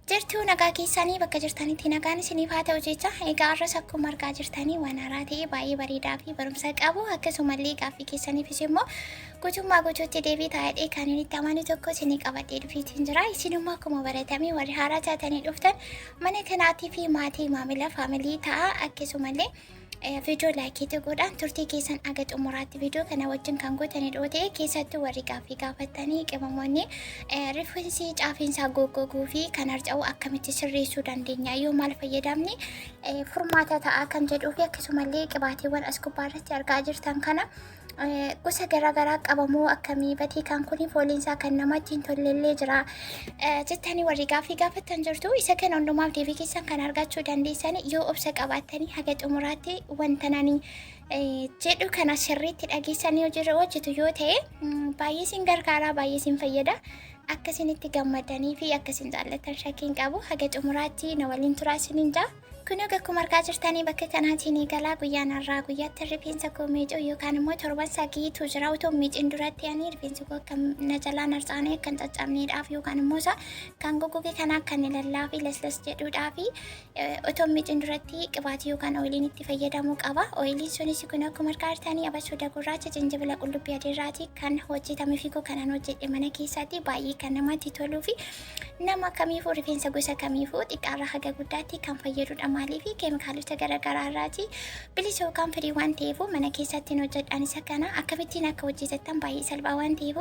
Jirtuu nagaa keessanii bakka jirtanitti nagaan isiniif haa ta'u jecha. Egaa har'as akkuma argaa jirtanii waan haaraa ta'e baay'ee bareedaa fi barumsa qabu, akkasumallee gaaffii keessaniifis immoo guutummaa guutuutti deebii taa'ee kan inni itti amanu tokko isinii qabadhee dhufeetiin jira. Isin immoo akkuma baratame warri haaraa taatanii dhuftan mana kanaatii fi maatii maamila faamilii ta'a. Akkasumallee viidiyoo laayikii tuquudhaan turtii keessan aga xumuraatti viidiyoo kana wajjin kan gootanii dhoo ta'e, keessattuu warri gaaffii gaafattanii qimamoonni rifeensi caafiinsaa goggoguu fi kan harca'u akkamitti sirreessuu dandeenya, yoo maal fayyadamne furmaata ta'a kan jedhuu fi akkasumallee qibaatiiwwan as gubbaa irratti argaa jirtan kana gosa garaagaraa qabamoo akkamii, batii kan kun fooliinsaa kan namatti hin tollellee jira jettanii warri gaaffii gaafattan jirtu. Isa kana hundumaaf deebii keessan kan argachuu dandeessan yoo obsa qabaattanii haga xumuraatti wanta nani jedhu kana sirriitti dhageessanii hojiirra hojjetu yoo ta'e, baay'ee isin gargaara, baay'ee isin fayyada. Akka isinitti gammadanii fi akka isin jaallattan shakkiin qabu. Haga xumuraatti na waliin turaa isiniin jaa. Kun akkuma argaa jirtanii bakka kanaatiin eegalaa guyyaan har'aa guyyaatti rifeensa koo miicuu yookaan immoo torban sadiitu jira. Otoo miicin duratti ani rifeensi koo akka na jalaan harcaanee akka hin caccabneedhaaf yookaan immoo isa kan goggoge kana akka inni lallaa fi laslas jedhuudhaaf otoo miicin duratti qibaatii yookaan ooyiliin itti fayyadamuu qaba. Ooyiliin sunis kun akkuma argaa jirtanii abasuuda gurraacha, jinjibila, qullubbii adiirraati kan hojjetame fi koo kanan hojjedhe mana keessatti baay'ee kan namatti toluu fi nama kamiifuu, rifeensa gosa kamiifuu xiqqaarraa haga guddaatti kan fayyadudha. Maaliif keemikaalota garaagaraa irraati bilisa yookaan firii waan ta'eef mana keessatti hojjedhaan. Isa kana akkamittiin akka hojjetattan baay'ee salphaa waan ta'eef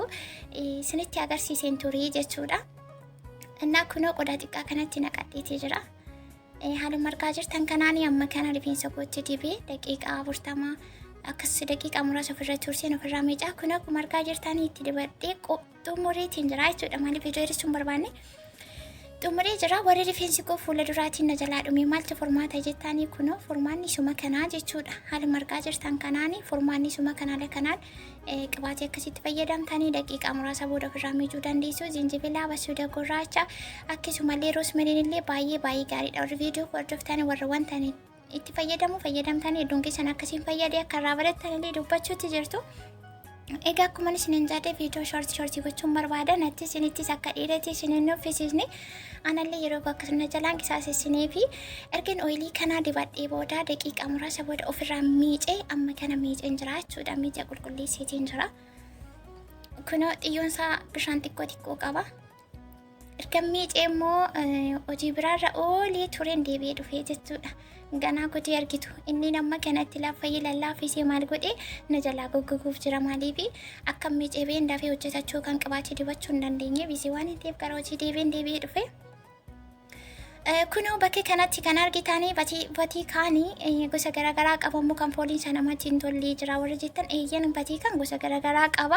isinitti agarsiiseen turii jechuudha. Innaa kunoo qodaa xiqqaa kanatti naqadheetii jira. Haaluma argaa jirtan kanaan amma kana rifeensa kootti dibee daqiiqaa 40 akkas daqiiqaa muraasa ofirra turseen ofirraa miicaa. Kun akkuma argaa jirtan itti dibadhee xumureetiin jira jechuudha. Maaliif viidiyoo hir'isuu hin barbaanne, xumuree jira. Warri rifeensi koo fuula duraatiin na jalaa dhume maaltu furmaata jettanii, kunoo furmaanni isuma kanaa jechuudha. Haaluma argaa jirtan kanaan furmaanni isuma kanaa kanaan qibaatii akkasitti fayyadamtanii daqiiqaa muraasa booda ofirraa miicuu dandeessu. Jinjibila, abasuuda gurraacha, akkasumallee roosmeriin illee baay'ee baay'ee gaariidha. Warri viidiyoo hordoftanii, warra wanta itti fayyadamu fayyadamtanii, hedduun keessan akkasiin fayyadee akka irraa barattan illee dubbachuutti jirtu. Egaa akkuma isinin jedhe viidiyoo short short gochuun barbaada. Natti isinittis akka dheerate isin hin nuffisiisne, anallee yeroo akkasuma jalaan qisaasessinee fi ergan ooyilii kanaa dibadhee booda daqiiqaa muraasa booda ofirraa miicee amma kana miiceen jira jechuudha. Miicee qulqulleesseetiin jira. Kunoo xiyyoon isaa bishaan xiqqoo xiqqoo qaba. Erga miicee immoo hojii biraarra oolee tureen deebi'ee dhufee jechuudha. Ganaa godhee argitu inni nama kanatti laffayyee lallaafisee maal godhee na jalaa goggoguuf jira. Maaliif akka miicee been dafee hojjetachuu kan qabaachuu dibachuu hin dandeenye, busy waan hin ta'eef gara hojii deebi'een deebi'ee dhufe. Kunoo bakka kanatti kan argitanii batii kaanii gosa garaagaraa qabamu kan fooliin isaa namatti hin tolle jira warri jettan, eeyyan, batii kan gosa garaagaraa qaba.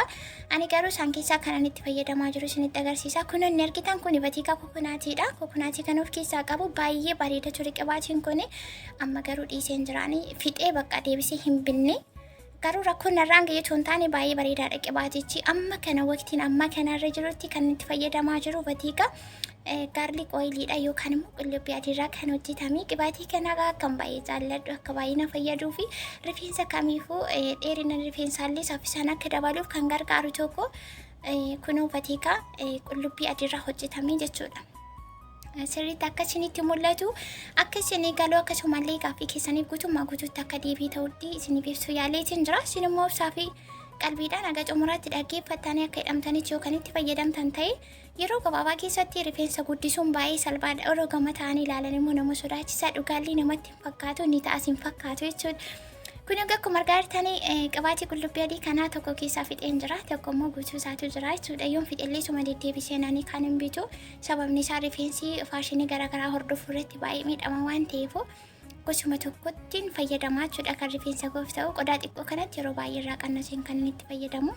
Ani garuu isaan keessaa kanan itti fayyadamaa jiru isinitti agarsiisa. Kun inni argitan kun batiikaa coconutiidha. Coconut kan of keessaa qabu baay'ee bareeda ture qibaatiin kun. Amma garuu dhiiseen jiraanii fixee bakka deebisee hin binne. Garuu rakkoon narraan ga'ee otoo hin taane baay'ee bareedaadha qibaatichi. Amma kana waqtiin amma kanarra jirutti kan itti fayyadamaa jiru batiikaa garlic oiliidha yookaan immoo qullubbii adiirraa kan hojjetame. Qibaatii kana akkan baay'ee jaalladhu, akka baay'ee na fayyaduu fi rifeensa kamiifuu dheerina rifeensaallee saffisaan akka dabaluuf kan gargaaru tokko kunoo batiikaa qullubbii adiirraa hojjetame jechuudha. Sirriitti akka isinitti mul'atu, akka isinii galu, akkasumallee gaaffii keessaniif guutummaa guutuutti akka deebii ta'utti isiniif ibsuu yaaleetiin jira. Isin immoo obsaa fi qalbiidhaan haga xumuraatti dhaggeeffattanii akka hidhamtanitti yookaan itti fayyadamtan ta'e, yeroo gabaabaa keessatti rifeensa guddisuun baay'ee salphaadha. Yeroo gama ta'anii ilaalan immoo nama sodaachisa. Dhugaallee namatti hin fakkaatu, ni ta'as hin fakkaatu jechuudha. Kun egaa akkuma argaa jirtanii qibaatii qullubbii adii kanaa tokko keessaa fixeen jira. Tokko immoo guutuu isaatu jira jechuudha. Yoon fixellee suma deddeebisee nani kan hin bitu. Sababni isaa rifeensi faashinii garaagaraa hordofuu irratti baay'ee miidhama waan ta'eef gosuma tokkottiin fayyadamaa jechuudha. Kan rifeensa koof ta'u qodaa xiqqoo kanatti yeroo baay'ee irraa qannaseen kan inni itti fayyadamu.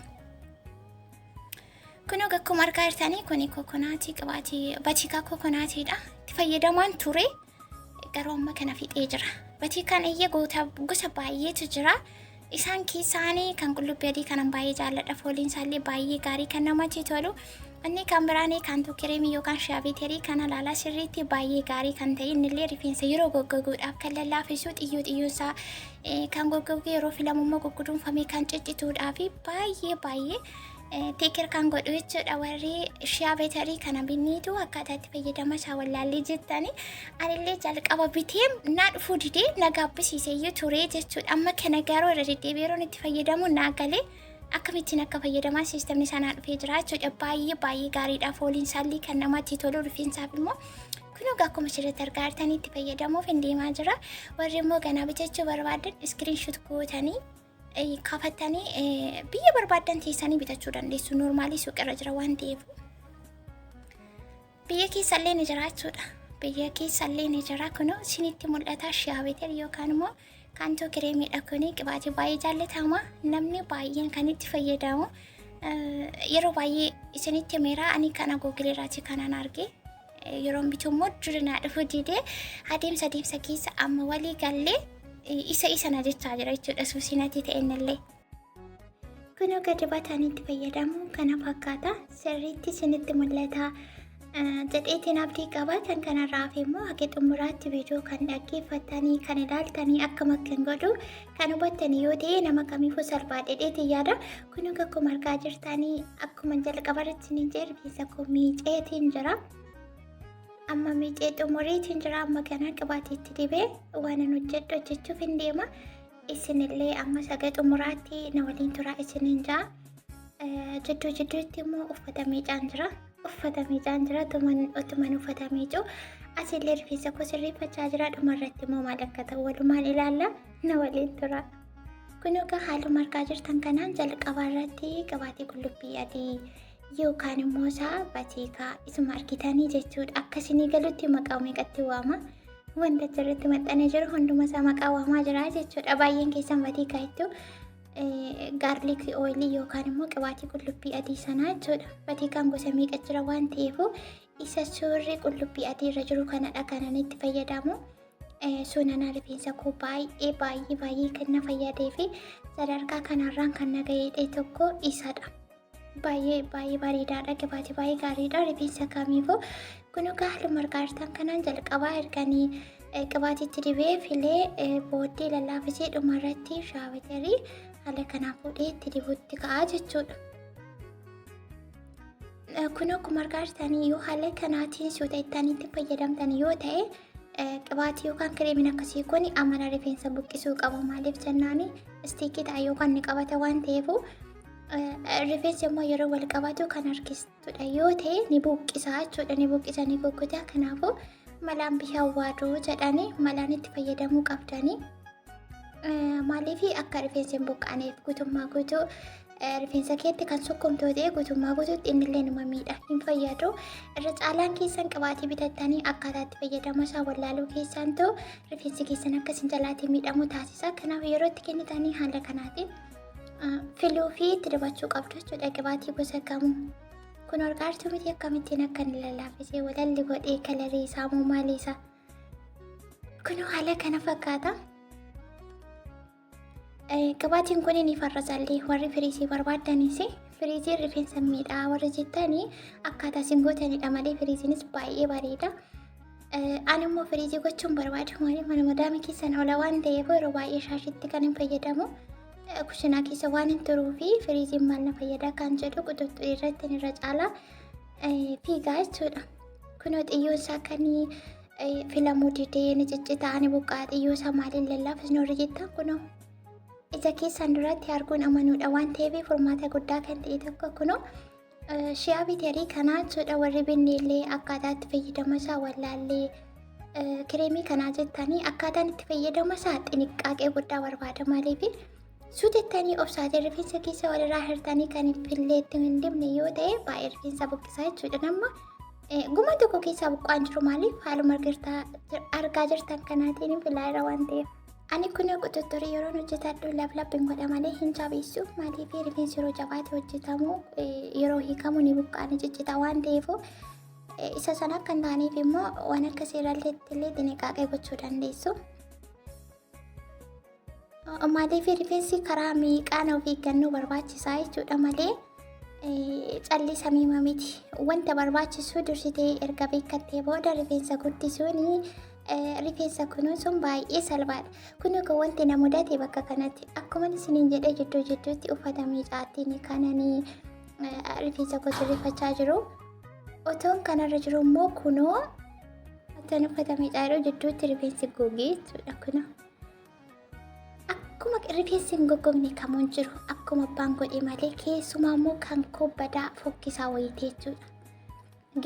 Kun akkuma argaa jirtanii kuni coconut qibaatii batiikaa coconutiidha. Itti fayyadamaan ture, garuu amma kana fixee jira. Batiikaan eeyyee gosa baay'eetu jira. Isaan keessaanii kan qullubbii adii kanan baay'ee jaalladha. Fooliin isaallee baay'ee gaarii kan namatti tolu. Inni kan biraan kan cream yookaan shea butter kana ilaalaa, sirriitti baay'ee gaarii kan ta'e, innillee rifeensa yeroo goggoguudhaaf kan lallaafisu, xiyyoo xiyyoon isaa kan goggogu yeroo filamu immoo gugguduunfamee kan ciccituudhaa fi baay'ee baay'ee Take care kan godhu jechuudha. Warri shea butterii kana binniitu akkaataa itti fayyadama isaa wallaallee jettani, anillee jalqaba bitee naa dhufuu didee na gaabbisiiseeyyuu ture jechuudha. Amma kana garuu irra deddeebi'ee yeroon itti fayyadamu naa galee, akkamittiin akka fayyadamaa systemni isaa naa dhufee jira jechuudha. Baay'ee baay'ee gaariidha. Fooliin isaallee kan namatti tolu, rifeensaaf immoo kun egaa akkuma asirratti argaa jirtanii itti fayyadamuuf hin deemaa jira. Warri immoo ganaa bitachuu barbaadan screenshot gootanii kaafattanii biyya barbaadan teessanii bitachuu dandeessu. Normally suuqirra jira waan ta'eef. Biyya keessallee ni jira jechuudha. Biyya keessallee ni jira. Kunoo isinitti mul'ata, shea butter yookaan immoo kaantoo kireemiidha. Kuni qibaatii baay'ee jaallatama. Namni baay'een kan itti fayyadamu. Yeroo baay'ee isinitti himeera, ani kana Google irraati kanan arge. Yeroon bitu immoo dura naa dhufu didee, adeemsa adeemsa keessa amma walii gallee isa isa na jechaa jira jechuudha, suusinatti ta'ennillee. Kunoo gadi bataan itti fayyadamu kana fakkaata. Sirriitti isinitti mul'ata jedheetiin abdii qaba. Kan kanarraa hafe immoo haga xumuraatti viidiyoo kan dhaggeeffatanii, kan ilaaltanii, akkam akkan godhu kan hubattanii yoo ta'e, nama kamiifuu salphaa jedheetiin yaada. Kun akkuma argaa jirtanii, akkuma jalqaba irratti ni jedhe, rifeensa koo miiceetiin jira. Amma miicee xumuriitiin jira. Amma kana qibaatiitti dibee waan an hojjedhu hojjechuuf hin deema. Isinillee amma saga xumuraatti na waliin turaa isiniin ja'a. Jidduu jidduutti immoo uffata miicaan jira. Uffata miicaan jira. Otuman uffata miicuu asillee rifeensa koo sirreeffachaa jira. Dhumarratti immoo maal akka ta'u walumaan ilaalla, na waliin tura. Kun egaa haaluma argaa jirtan kanaan jalqaba irratti qibaatii qullubbii adii yookaan immoo isaa batiikaa isuma argitanii jechuudha. Akka isinii galutti maqaa meeqatti waama? Wanta achirratti maxxanee jiru hunduma isaa maqaa waamaa jira jechuudha. Baay'een keessan batiikaa jettu, garlic oilii yookaan immoo qibaatii qullubbii adii sanaa jechuudha. Batiikaan gosa meeqa jira waan ta'eef, isa suurri qullubbii adii irra jiru kanadha kanan itti fayyadamu. Sunana rifeensa koo baay'ee baay'ee baay'ee kan na fayyadee fi sadarkaa kanarraan kan na ga'ee tokko isadha. Baay'ee baay'ee bareedaadha. Qibaatii baay'ee gaariidha. Rifeensa kamiifuu. Kun egaa haaluma argaa jirtan kanaan jalqabaa erganii qibaatiitti dibee filee booddee lallaafisee, dhumarratti shea butterii haala kanaan fuudhee itti dibutti ka'a jechuudha. Kun akkuma argaa jirtanii, yoo haala kanaatiin suuta itti fayyadamtan yoo ta'e, qibaatii yookaan kireemiin akkasii kun amala rifeensa buqqisuu qaba. Maaliif jennaan, sticky ta'a yookaan ni qabata waan ta'eef, rifeensi immoo yeroo wal qabatu kan harkistudha yoo ta'e ni buqqisa jechuudha. Ni buqqisa, ni kukkuta. Kanaafuu malaan bishaan waaduu jedhanii malaan itti fayyadamuu qabdanii. Maaliif akka rifeensi hin buqqaaneef, guutummaa guutuu rifeensa keetti kan sukkumtuu ta'e guutummaa guutuutti innillee nama miidha, hin fayyadu. Irra caalaan keessan qibaatii bitattanii akkaataa itti fayyadama isaa wallaaluu keessantu rifeensi keessan akkasiin jalaatii miidhamu taasisa. Kanaaf yeroo itti kennitanii haala kanaatiin filuu fi itti dibachuu qabdu jechuudha qibaatii gosa kamuu. Kun argaartuu miti, akkamittiin akka inni lallaafisee walalli godhee, colorii isaa moo maalii isaa. Kun haala kana fakkaata. Qibaatiin kun ni farrasallee. Warri firiisii barbaaddanis, firiiziin rifeensa miidhaa warri jettanii, akkaataa isin gootanidha malee firiiziinis baay'ee bareeda. Ani immoo firiizii gochuun barbaadu, maaliif mana madaamii keessan oola waan ta'eef, yeroo baay'ee shaashitti kan hin fayyadamu. Kushinaa keessa waan hin turuu fi firiiziin maal na fayyada kan jedhu quxuxxuu irratti irra caalaa fiigaa jechuudha. Kunoo xiyyoon isaa kan filamuu didee ni ciccitaa, ni buqqaa, xiyyoo isaa maaliin lallaafisnu warri jettan, kunoo ija keessan duratti arguun amanuudha waan ta'eef, furmaata guddaa kan ta'e tokko kunoo shea butterii kanaa jechuudha. Warri binneellee akkaataa itti fayyadama isaa wallaallee kireemii kanaa jettanii, akkaataan itti fayyadama isaa xiniqqaaqee guddaa barbaada. Maaliif suutettanii obsaatee rifeensa keessa walirraa hirtanii kan filleetti hin dibne yoo ta'e, baay'ee rifeensa buqqisaa jechuudha. Nama guma tokko keessaa buqqaan jiru, maaliif haaluma argaa jirtan kanaatiin filaa irra waan ta'eef. Ani kun quxuxxurii yeroon hojjetadhu lablab hin godha malee hin jabeessu. Maaliif rifeensi yeroo jabaate hojjetamu, yeroo hiikamu ni buqqaa, ni ciccita waan ta'eef, isa sana akka hin taaneef immoo waan akka seerallee illee xiniqaaqee gochuu dandeessu. Maaliif rifeensi karaa meeqaan of eeggannoo barbaachisaa jechuudha malee callisa miima miti. Wanta barbaachisu dursitee erga beekattee booda rifeensa guddisuun, rifeensa kunuunsuun baay'ee salphaadha. Kun egaa wanti na mudate bakka kanatti akkuma isiniin jedhee, jidduu jidduutti uffata miicaattiin kananii Rifeensa koo sirreeffachaa jiru. Otoon kanarra jiru immoo kunoo otoon uffata miicaa jiru jidduutti rifeensi gogee jechuudha kunoo. Akkuma rifeensi hin goggogne kamuu hin jiru akkuma abbaan godhe malee keessumaa immoo kan koo badaa fokkisaa wayiiti jechuudha.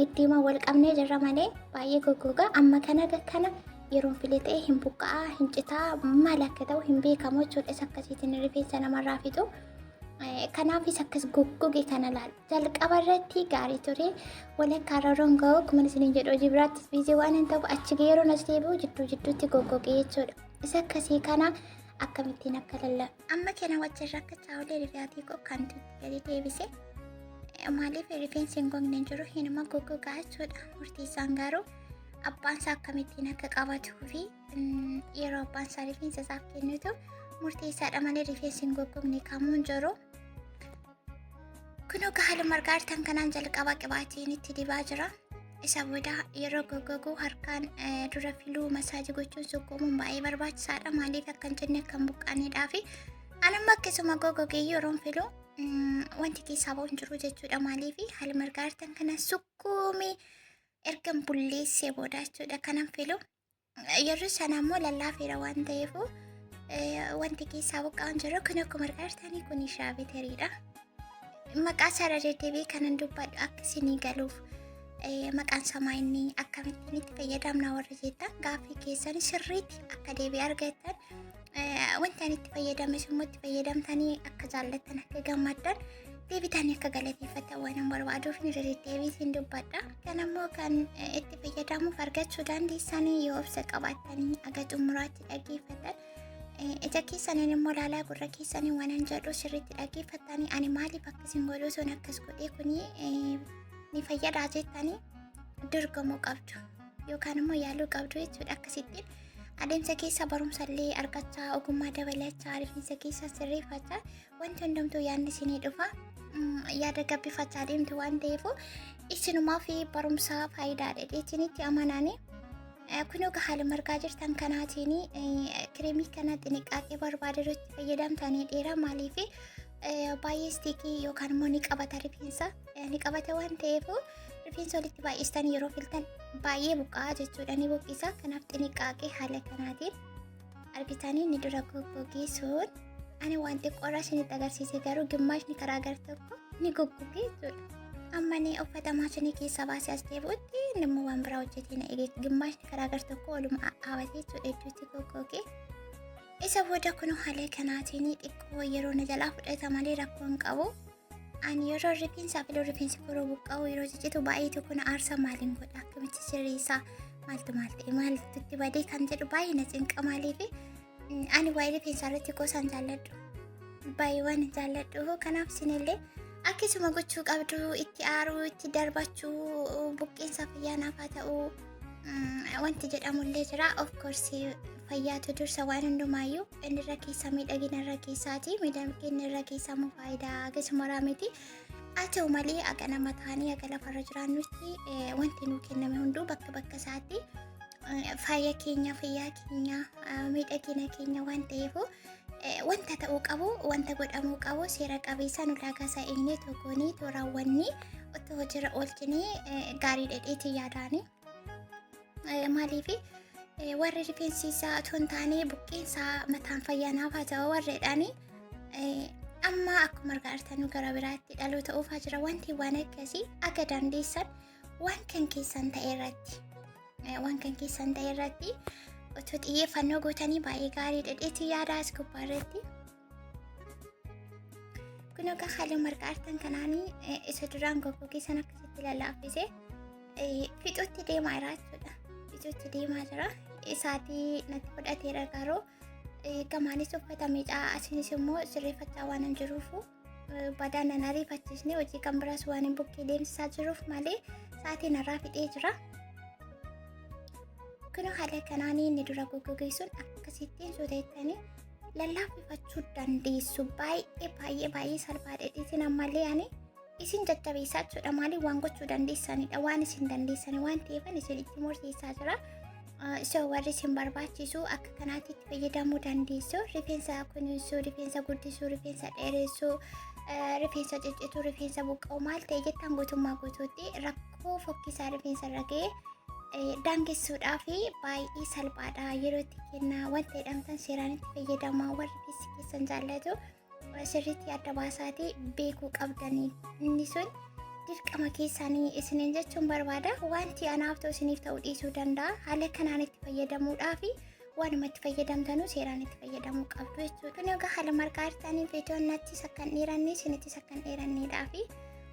Giddiima wal qabnee jirra malee baay'ee goggoga. Amma kana kana yeroon filee ta'e hin buqqa'aa, hin citaa, maal akka ta'u hin beekamu jechuudha. Isa akkasiitiin rifeensa namarraa fixu. Kanaafis akkas goggoge kana laal. Jalqaba irratti gaarii ture. Walakkaa irra yeroon ga'u akkuma isiniin jedhu hojii biraattis biizii waan hin ta'uuf achi ga'ee yeroon as deebi'u jidduu jidduutti goggoge jechuudha. Isa akkasii kana akkamittiin akka lallab. Amma kana wajjin rakkachaa olee rifaatii koo kan gadi deebise. Maaliif rifeensi hin gogne hin jiru hinuma goggogaa jechuudha. Murteessaan garuu abbaan isaa akkamittiin akka qabatuu fi yeroo abbaan isaa rifeensa isaaf kennutu murteessaadha malee rifeensi hin goggogne kamuu hin jiru. Kunoo haaluma argaa jirtan kanaan jalqaba qibaatiin itti dibaa jira. Isa booda yeroo goggogu harkaan dura filuu masaajii gochuun sukkuumuun baay'ee barbaachisaadha. Maaliif akka hin jenne akka hin buqqaaneedhaa fi anamma akkasuma goggogee yeroon filu wanti keessaa ba'u hin jiru jechuudha. Maaliif haaluma argaa jirtan kana sukkuumee ergan bulleessee booda jechuudha kanan filu. Yeroo sana immoo lallaafeera waan ta'eef wanti keessaa buqqa'u hin jiru. Kun akkuma argaa jirtanii kun shaaviteriidha. Maqaa isaa irra deddeebi'ee kanan dubbadhu akka isinii galuuf maqaan samaa inni akkamittiin itti fayyadamna warra jettan gaaffii keessan sirriitti akka deebii argattan wanta ani itti fayyadames immoo itti fayyadamtanii akka jaallattan akka gammaddan deebitanii akka galateeffattan waan hin barbaaduuf irra deddeebi'ee isin dubbadha. Kan ammoo kan itti fayyadamuuf argachuu dandeessanii yoo obsa qabaattanii aga xumuraatti dhaggeeffattan ija keessaniin immoo ilaalaa gurra keessanii waan hin jedhu sirriitti dhaggeeffattanii ani maaliif akkas hin godhu sun akkas godhee kuni ni fayyadaa jettanii dorgomuu qabdu yookaan immoo yaaluu qabdu jechuudha akkasittiin. Adeemsa keessa barumsa illee argachaa ogummaa dabalachaa rifeensa keessa sirreeffachaa wanti hundumtuu yaadni isinii dhufa yaada gabbifachaa deemtu waan ta'eef isinumaa fi barumsa faayidaa dhedheetinitti amanaanii. Kun egaa haaluma argaa jirtan kanaatiin kireemii kana xiniqaaqee barbaade irratti fayyadamtanii dheeraa maaliif baay'ee istiikii yookaan immoo ni qabata rifeensa ni qabata waan ta'eef rifeensa walitti baay'istanii yeroo filtan baay'ee buqqa'a jechuudha ni buqqisa. Kanaaf xiniqaaqee haala kanaatiin argitanii ni dura goggogee sun ani waan xiqqoorraa isinitti agarsiise garuu gimmaashni karaa gar tokko ni goggogee jechuudha. Amma ni uffata maashinii keessaa baasee as deebi'utti inni immoo waan biraa hojjetee na eege gimmaashni karaa gar tokko waluma dhaabatee jechuudha hedduutti goggogee. Isa booda kun haala kanaatiin xiqqoo yeroo na jalaa fudhata malee rakkoo hin qabu. Ani yeroo rifeensaa fi rifeensi koroo buqqa'u yeroo ciccitu baay'ee tokko na aarsa maaliin godha akkamitti sirreessaa maaltu maal ta'e maaltu itti badee kan jedhu baay'ee na cinqa maaliif ani waa'ee rifeensaa irratti qosaan jaalladhu baay'ee waan hin jaalladhu kanaaf isinillee akkasuma gochuu qabdu itti aaruu itti darbachuu buqqeensa fayyaa naaf haa ta'u wanti jedhamullee jira of course fayyaatu dursa waan hundumaayyuu inni irra keessaa miidhagina irra keessaati miidhagina irra keessaa immoo faayidaa akkasuma miti haa ta'u malee akka nama ta'anii akka lafarra jiraannutti wanti nuu kenname hunduu bakka bakka isaatti faaya keenya fayyaa keenya miidhagina keenya waan ta'eef wanta ta'uu qabu wanta godhamuu qabu seera qabeessaan ulaagaa isaa eegnee tokkoonii toraawwanni otoo hojiirra oolchinee gaarii dhedheetii yaadaanii. Maaliif warri rifeensi isaa otoo hin taane buqqeen isaa mataan fayyaa naaf haa ta'u warreedhaani amma akkuma argaa jirtan gara biraatti dhaloota oofaa jira wanti waan akkasii akka dandeessan waan kan keessan ta'e irratti waan kan keessan ta'e irratti otoo xiyyeeffannoo gootanii baay'ee gaarii dhedheetii yaada as gubbaa irratti. Kun egaa haaluma argaa jirtan kanaanii isa duraan goggogee sana akkasitti lallaaffise fixutti deemaa jira jechuudha. Fixutti deemaa jira. Isaatii natti fudhateera garuu gamaanis uffata miicaa asinis immoo sirreeffachaa waan hin jiruufu badaa nan ariifachiisne hojii kan biraas waan hin bukkee deemsisaa jiruuf malee sa'aatii narraa fixee jira. Kun haala kanaan inni dura goggogee sun akkasittiin suuta jettanii lallaaffifachuu dandeessu. Baay'ee baay'ee baay'ee salphaadha. Isin ammallee ani isin jajjabeessaa jechuudha. Maaliif waan gochuu dandeessanidha. Waan isin dandeessani waan ta'eefan isin itti murteessaa jira. So warri isin barbaachisu akka kanaatti itti fayyadamuu dandeessu. Rifeensa kunuunsuu, rifeensa guddisuu, rifeensa dheeressuu, Rifeensa ciccituu, rifeensa buqqa'u maal ta'e jettan guutummaa guutuutti rakkoo fokkisaa rifeensa irra ga'e daangessuudhaaf baay'ee salphaadha. Yeroo itti kennaa wanta jedhamtan seeraan itti fayyadamaa warri rifeensi keessan jaallatu sirriitti adda baasaatii beekuu qabdanii inni sun dirqama keessanii isiniin jechuun barbaada. Wanti anaaf ta'u isiniif ta'uu dhiisuu danda'a. Haala kanaan itti fayyadamuudhaaf waanuma itti fayyadamtanuu seeraan itti fayyadamuu qabdu jechuudha. Kun egaa haala margaa jirtanii viidiyoon nattis akka hin dheeranne isinittis akka hin dheeranneedhaa fi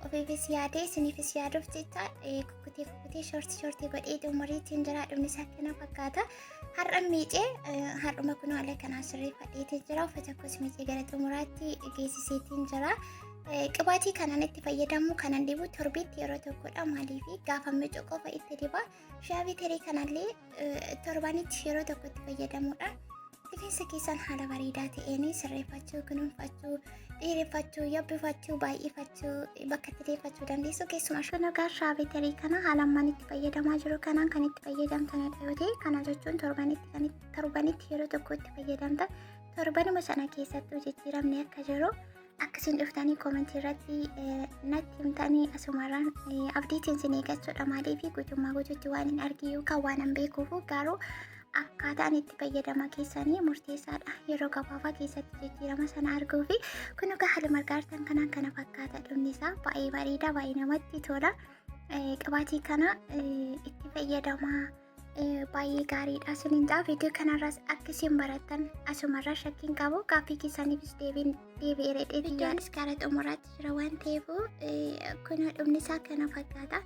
ofiifis yaadee isiniifis yaaduuf jecha kukkutee kukkutee shortii shortii godhee xumuriitiin jira. Dhumni isaa kana fakkaata. Har'a miicee har'uma kun haala kanaan sirreeffadheetiin jira. Uffata koos miicee gara xumuraatti geessiseetiin jira. Qibaatii kanan itti fayyadamu kanan dibu torbiitti yeroo tokkodha. Maaliif gaafa miicuu qofa itti diba. Shea butterii kanallee torbanitti yeroo tokko itti fayyadamuudha. Rifeensa keessan haala bareedaa ta'een sirreeffachuu, kunuunfachuu, dheereffachuu, yabbifachuu, baay'ifachuu, bakka itti deeffachuu dandeessu. Keessumaa kun egaa shea butterii kana haala ammaan itti fayyadamaa jiru kanaan kan itti fayyadamtanidha yoo ta'e, kana jechuun torbanitti yeroo tokko itti fayyadamtan, torbanuma sana keessattuu jijjiiramni akka jiru akkasiin dhuftanii commentii irratti natti himtanii asumarraan abdiitiin isin eeggachuudha. Maaliif guutummaa guutuutti waan hin argin yookaan waan hin beekuufu, garuu akkaataan itti fayyadama keessanii murteessaadha. Yeroo gabaabaa keessatti jijjiirama sana arguu fi kun egaa haala margaartan kanaan kana fakkaata. Dhumni isaa baay'ee bareeda, baay'ee namatti tola. Qibaatii kana itti fayyadamaa, baay'ee gaariidha isiniin ta'a. Viidiyoo kanarraas akka isin barattan asumarraa shakkiin qabu, gaaffii keessaniifis deebiin deebi'eera jedhee. Viidiyoonis gara xumuraatti jira waan ta'eef kun dhumni isaa kana fakkaata.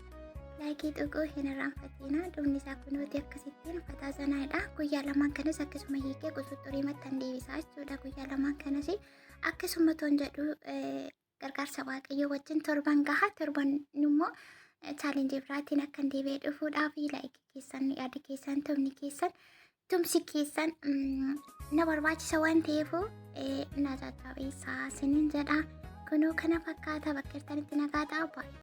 Likeii tuquu hin irraanfatina. Dhumni isaa kunuuti akkasittiin fataa sanaadha. Guyyaa lamaan kanas akkasuma hiikee quxuxurii maxxan deebisaa jechuudha. Guyyaa lamaan kanas akkasuma toon jedhu gargaarsa Waaqayyoo wajjin torban gaha. Torban immoo challengeii biraatiin akkan deebi'ee dhufuudhaaf likeii keessan, yaadi keessan, tumni keessan, tumsi keessan na barbaachisa waan ta'eef na jajjabeessaa isiniin jedha. Kunoo kana fakkaata, bakka jirtanitti nagaa ta'a.